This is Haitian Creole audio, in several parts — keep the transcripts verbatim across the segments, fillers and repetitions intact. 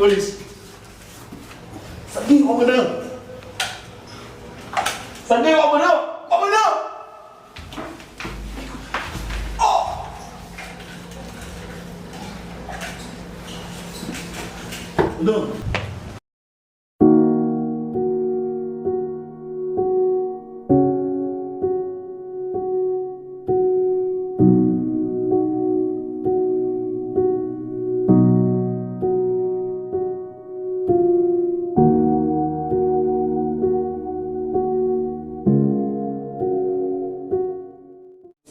Polis. Sa gen, kòmandan? Sa gen, kòmandan? Kòmandan! Oh! Kòmandan.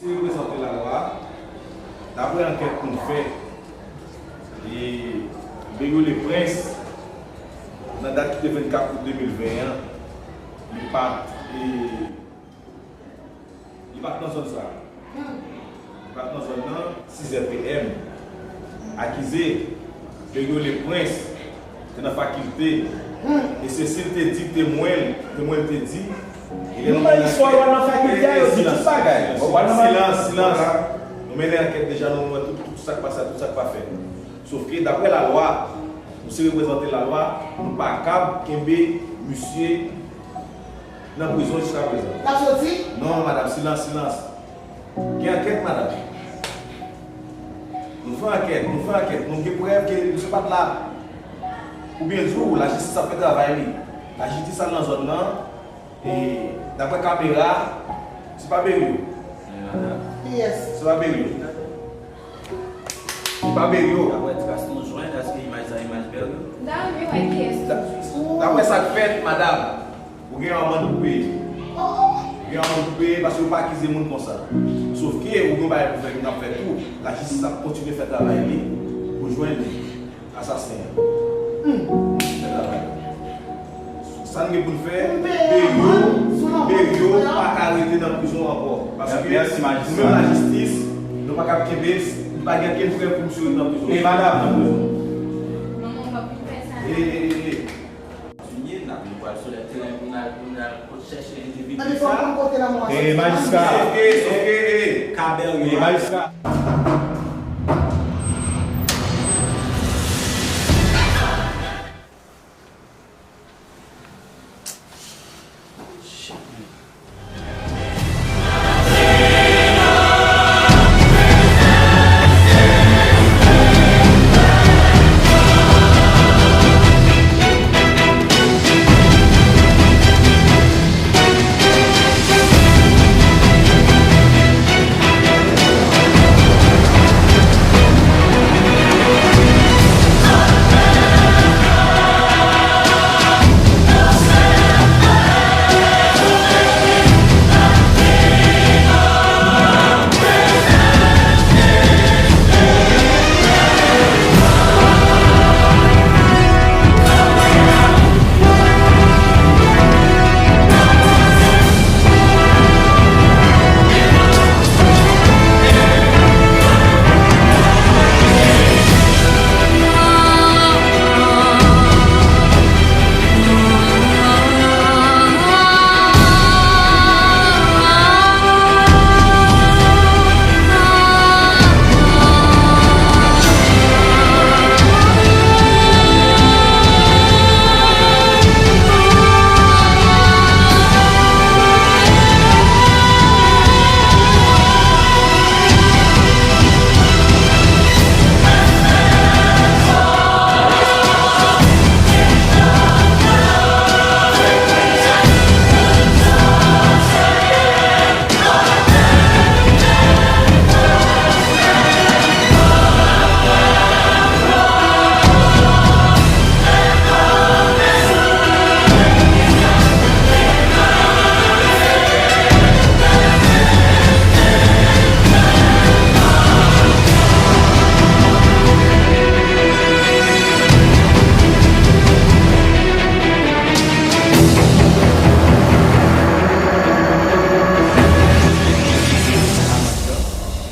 Se reprezante lalwa. Daprè ankèt nou fè, e, Beriot Leprince, nan dat ki te vennkat out de mil ven an, li pa t, e, li pa t nan zòn sa a. Li pa t nan zòn nan. Sizè P M akize Beriot Leprince te nan fakilte. E se si l te di, temwen, temwen te di. Nou bay istwa yo nan fakilte a, yo di tout bagay. Silans, silans, silans. Nou mennen ankèt deja, nou wè tout, tout sa k pase, tout sa k pa fèt. Sofke, daprè lalwa, nou se reprezante lalwa, nou pa kab kenbe misye nan prizon jiskaprezan. L ap soti? Non, madanm, silans, silans. Gen ankèt, madanm. Nou fè ankèt, nou fè ankèt. Nou gen prèv ke misye pa t la. Oubyen di w, lajistis ap fè travay li. Lajistis al nan zòn nan. E, daprè kamera, se pa Beriot. Kiyès? Se pa Beriot. Se pa Beriot. Daprè tras nou jwenn, èske imaj sa imaj Beriot? M ta renmen wè kiyès. Da-, daprè sa k fèt, madanm, ou gen yon amann pou peye. Ou gen yon amann pou peye paske ou pa akize moun konsa. Sofke, ou gen yon bagay pou fè, n ap fè tou. Lajistis ap kontinye fè travay li pou jwenn asasen an. Fè travay. Sa n gen pou n fè, Beriot, Beriot pa ka rete nan prizon ankò. Paske nou menm lajistis, nou pa kab kenbe, nou pa gen okenn prèv pou misye rete nan prizon. E madanm nan prizon. Manman, w ap vin fè sa. E, e, e, e. Kontinye, n ap vin pral sou lè teren pou n al, pou n al kot chèche endividi sa. E majiska. Soke, soke, e. Ka Beriot. E majiska.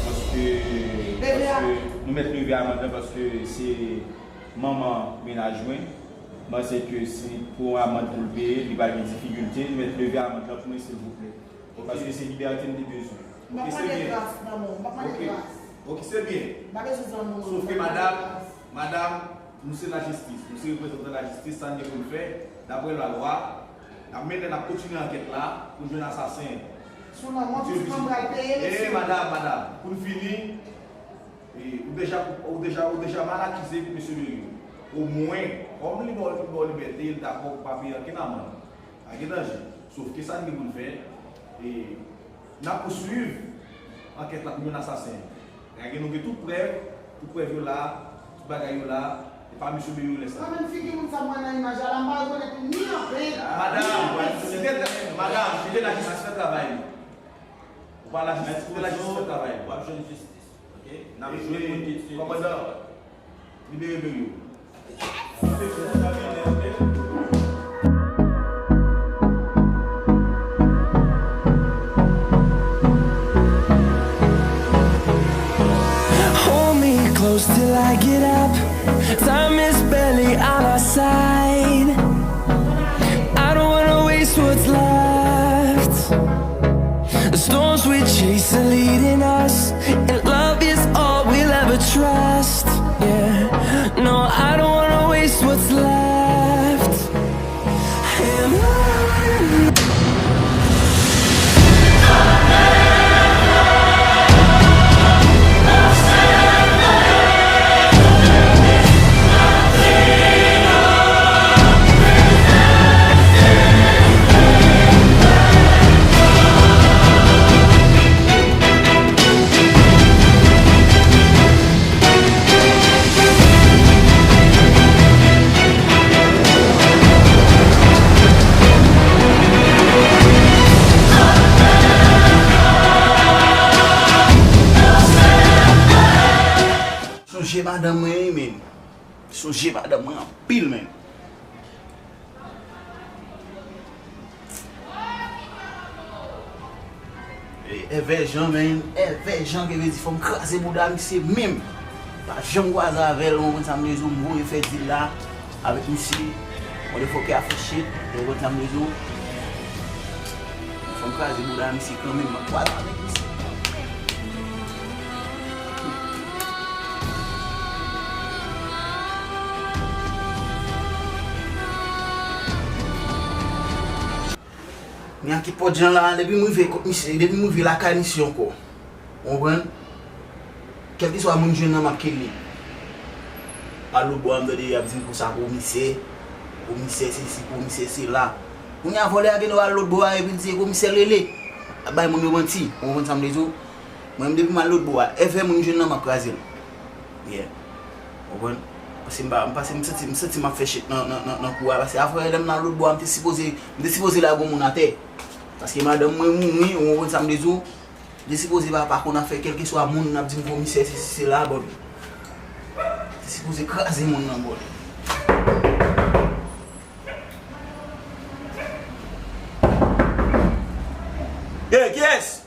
Paske, paske nou mèt leve amann nan paske se manman mennaj mwen. M panse ke si pou yon amann pou l peye, li pral gen difikilte. Nou mèt leve amann nan pou mwen, silvouplè. Paske se libète m te bezwen. M ap mande gras, manman, m ap mande gras. Ok, se byen. M pa bezwen zanmi w. Sofke madanm, madanm, Nou se lajistis, nou se reprezantan lajistis, sa n gen pou n fè, daprè lalwa, n ap mennen, n ap kontinye ankèt la pou n jwenn asasen. Sou lanmò, pitit mwen pral peye, mesye. Eh, madam, madam, pou n fini, eh, ou deja, ou deja, ou deja mal akize mesye Berry. Omwen, kòm li ba w, li ba w libète, li dakò pou pa peye ankenn amann. Pa gen danje. Sofke sa n gen pou n fè, e n ap pouswiv ankèt la pou jwenn asasen an. Gade nou gen tout prèv, tout prèv yo la, tout bagay yo la, e pa mesye Berry yo lè sa. Mwen menm figi moun sa m wè nan imaj la la, m pa rekonèt li ni anpil, ni anpil. Madam, kite, madam, kite lajistis fè travay li. Ou pa lajistis, kite lajistis fè travay li. W ap jwenn jistis. Ok? N ap jwenn moun ki tiye. Kòmandan, libere Berry. Hold me close till I get up. Time is barely on our side. I don't wanna waste what's left. The storms we chase are leading us, and love is all we'll ever trust. Yeah, no, I don't wanna waste what's left. And on Sonje madanm mwen wi menn. Sonje madanm mwen anpil menn. Èvè Jan menn, Èvè Jan, gen vle di fò m kraze bouda misye menm. Pa janm kwaze avè l, ou konprann sa m vle di w, m voye fè dil la avèk misye. Motherfucker a fè shit, ou konprann sa m vle di w. Fò m kraze bouda misye kanmenm, m ap kwaze avèk misye. Men a ki pòt jan la, depi m rive kot misye, depi m rive lakay misye ankò. Ou konprann? Kèlkeswa moun m jwenn nan m ap kele. Al lòtbò a m tande y ap di m konsa komisè, komisè sesi, komisè sela. Kounye a vòlè a gen dwa al lòtbò a epi l di se komisè l rele. L ap bay moun yo manti. Ou konprann sa m vle di w? Mwen menm depi m al lòtbò a, èvè moun m jwenn nan m ap kraze l. Yeah. Ou konprann? Paske m pa, paske m santi, m santi m ap fè shit nan, nan, nan, nan kou a. Paske apre lè m nan lòtbò a, m te sipoze, m te sipoze lage yon moun atè. Paske madanm mwen mouri, ou konprann sa m vle di w? M te sipoze pa, pa konn afè kèlkeswa moun n ap di m komisè sesi sela, but m te sipoze kraze moun nan, but. Hey, kiyès?